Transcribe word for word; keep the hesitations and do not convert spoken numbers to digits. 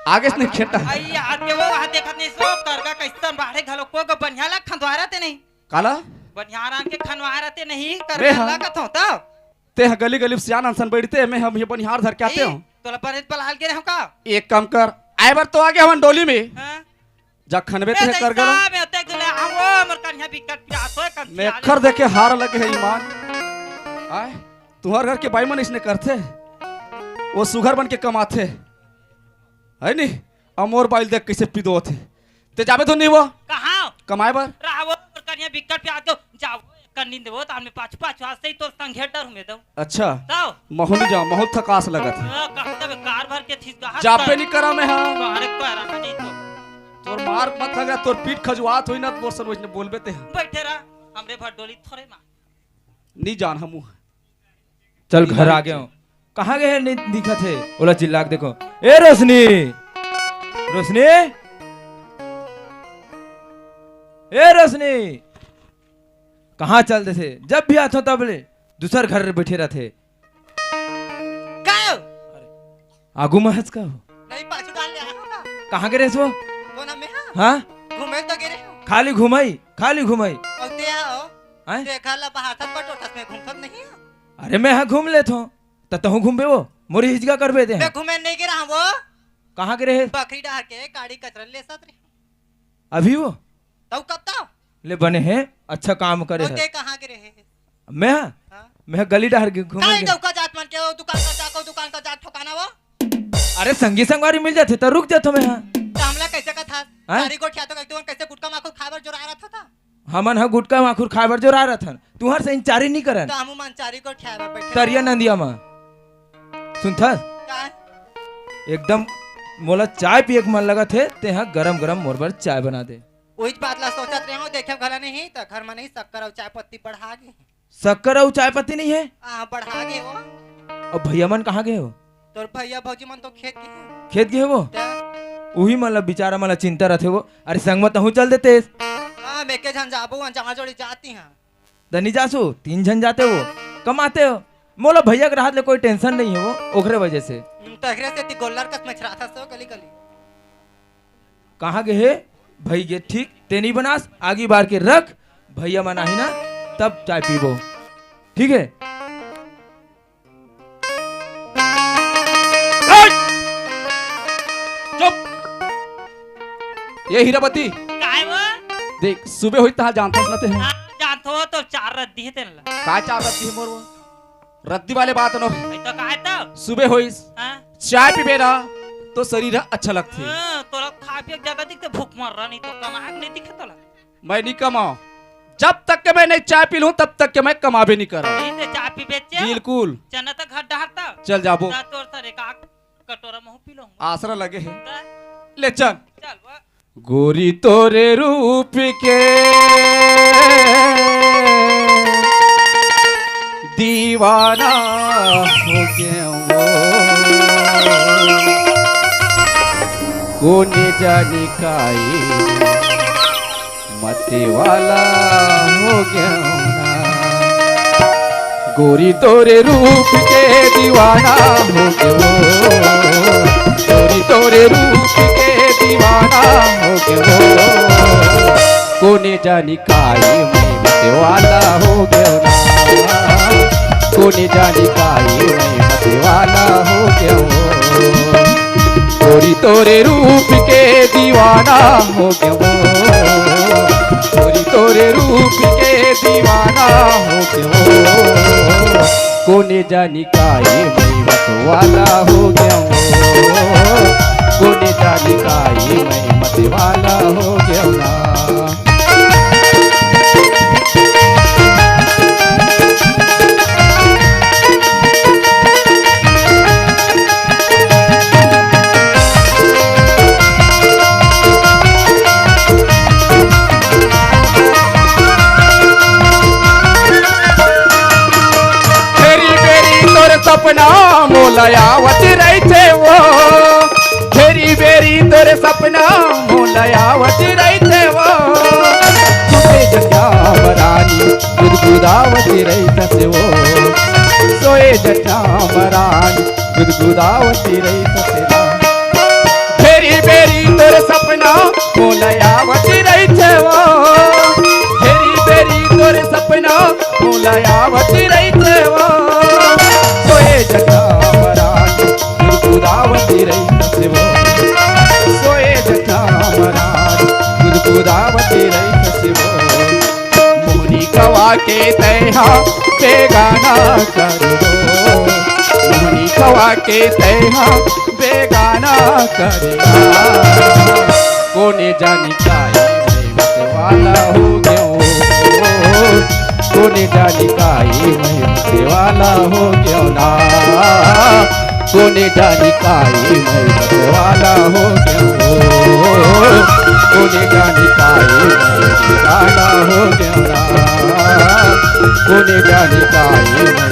आगे से नहीं खेता। अई यार, के वो वहाँ देखत नहीं, सब करगा कैसन बाढ़े घलो, को ग बनिहार ला खंदवारत नहीं। काला? बनिहार आन के खंदवारत नहीं, बे करगा हाँ। लागत हो तब। ते ह गली गली सियान अनसन बैठते, मैं हम ये बनिहार धर के आते हो। तोला बने बलाल गे रहो का? एक काम कर, आए बर तो आगे हमन डोली में। हाँ? जा खनबे ए, ते तैसा करगा। में होते गुला, हम वो मोर कन्या बिकट प्यास होय, कम मैं प्यास खर होय। देखे हार लगे है ईमान। आए, तुहर घर के बाई मन इसने करथे, वो सुघर बन के कमाथे, है नी? अउ मोर बाई ल देख कैसे पिदोथे। ते जाबे तो नहीं वो कहाँ? कमाए बर। रहा वो मोर कन्या बिकट प्यास दो, जाओ, कर नींद वो, तो हमने पाछू पाछू आज से ही तो संघे डर हुए दो। अच्छा। तब? महू नहीं जाओ, महू थकास लगत है। हाँ, कहते बे कार भर के थीस गहा जाबे कर। नहीं करा मैं, हाँ। अरे करा नहीं तो। तोर मार मत लगा, तोर पीठ खजुआत होई ना, तोर सन वैसने बोलबे ते। बैठे रहा, हमरे भर डोली थोड़े मार। नहीं जान हमू। चल, घर आ गए हो। कहाँ गए हैं? नहीं दिखत है। ओला चिल्ला के देखो, "ए रोशनी, रोशनी, ए रोशनी।" कहाँ चल देथे? जब भी आथो तब ले दूसर घर बैठे रहथे। का हो? आगू में हंस का हो? नहीं, पाछू डाल ले आया होगा। कहाँ गे रहेस वो? वो ना मैं हाँ। हाँ? घूमे तो गे रहे हो। खाली घुमाई, खाली घुमाई। और ते आओ। हैं? ते घर ला बाहर थक बटोटस में घूमथस नहीं हो। अरे मैं हाँ घूम लेथो, त तहूँ घूमबे वो, मोरी हिजगा करबे ते मैं हाँ। घूमे नहीं गे रहा वो। कहाँ गे रहे? बखरी डहर के गाड़ी कचरा लेसत रहे। अभी वो? तऊ कब तऊ? ले बने है, अच्छा काम करे और है। ते कहाँ गे रहे? मैं हाँ? हाँ। मैं गली डहर के घूमे काहे गे। चौका जात मन के हो, दुकान का जाको, दुकान का जात ठोकाना वो? अरे संगी संगवारी मिल जाथे त रुक जाथो मैं हाँ। त हमला कैसे कथा? हाँ? सारी गोठिया तो कहते हो, कैसे गुटका माखुर खाए बर जोरा रहा था? हमन ह गुटका माखुर खाए बर जोरा रथन, तुहर से इंचारी नी करन। त हमू मन चारी गोठिया बर बैठे तरिया रहन। नंदिया म। सुनथस? का? एकदम मोला चाय पिए के मन लगत हे, ते ह गरम गरम मोर बर चाय बना दे। उहीच बात ला सोचत रहे हो, देखे घला नहीं त घर म नहीं शक्कर अउ चाय पत्ती बढ़ा गे। शक्कर अउ चाय पत्ती नहीं है? हाँ, बढ़ा गे वो। अब भैया मन कहाँ गए हो? तोर भैया भौजी मन तो खेत गे हे। खेत गे हे वो? त? उही मन ला बिचारा मन ला चिंता रथे वो। अरे संग म तहूँ चल देतेस। हाँ, मैं के झन जाबो, वहाँ जहाँ जोड़ी जाती हाँ। त नहीं जासु, तीन झन जाते वो, कमाते हो। मोला भैया के रहत ले कोई tension नहीं है वो, ओकरे वजह से। हम्म, तो एकरे से ती गोल्लर कस मछराथस तो गली गली। कहाँ गे हे? भई गे, ठीक, ते नहीं बनास, आगी बार के रख, भैया मन आही ना, तब चाय पीबो, ठीक है? हट! चुप! ये हीरावती, काय वो? देख, सुबह होई तहाँ जानथस ना ते। हाँ, जानथो तो चार रद्दी हे तेन ला। का चार रद्दी हे मोर वो? रद्दी वाले बात नो। नहीं तो काय तो? सुबह होइस, हाँ? चाय पीबे ना, तो शरीर ह अच्छा लगथे। हाँ, तोला खा पिए के ज्यादा दिखथे, भूख मर रहा, नहीं तो कमा के नहीं दिखे तोला। मैं नहीं कमाओ, जब तक के मैं नहीं चाय पी लूं, तब तक के मैं कमाबे नहीं करा। नहीं तो चाय पी बेचे? बिल्कुल। चना तो घर डहर था। चल जाबो। ता तोर सर एक आग कटोरा महू पी लूंगा। आसरा लगे है। ता? ले चल। चल वो। गोरी तोरे रूप के दीवाना हो गया वो। कोने जानी काई मते वाला हो गया ना। गोरी तोरे रूप के दीवाना हो गयो, गोरी तोरे रूप के दीवाना हो गयो। कोने जानी काई मैं मते वाला हो गयो ना, कोने जानी काई मैं मते वाला हो गयो। गोरी तोरे रूप के दीवाना हो गयो, गोरी तोरे रूप के दीवाना हो गयो। कोने जानी काई मैं मत वाला हो गयो, कोने जानी काई मैं मत वाला हो गयो ना। बेरी बेरी तोर सपना मोला आवत रहिथे वो, बेरी बेरी तोर सपना मोला आवत रहिथे वो। सोए जटाम रानी गुदगुदावत रहिथस वो, सोए जटाम रानी गुदगुदावत रहिथस ना। तोर सपना मोला आवत रहिथे वो, घेरी बेरी तोर सपना मोला आवत रहिथे वो। सोए जगह मरान गुदगुदावत रहिथे वो, सोए जगह मरान गुदगुदावत रहिथे वो। मोहनी खवा के तैहा बेगाना कर दो, मोहनी खवा के तैहा बेगाना करेला। कोने जानी काई मैं मतवाला हो गेंव, कोने जानी काई मैं मतवाला हो गेंव ना, कोने जानी काई मैं मतवाला हो गेंव, कोने जानी काई मैं मतवाला हो गेंव ना, कोने जानी काई मैं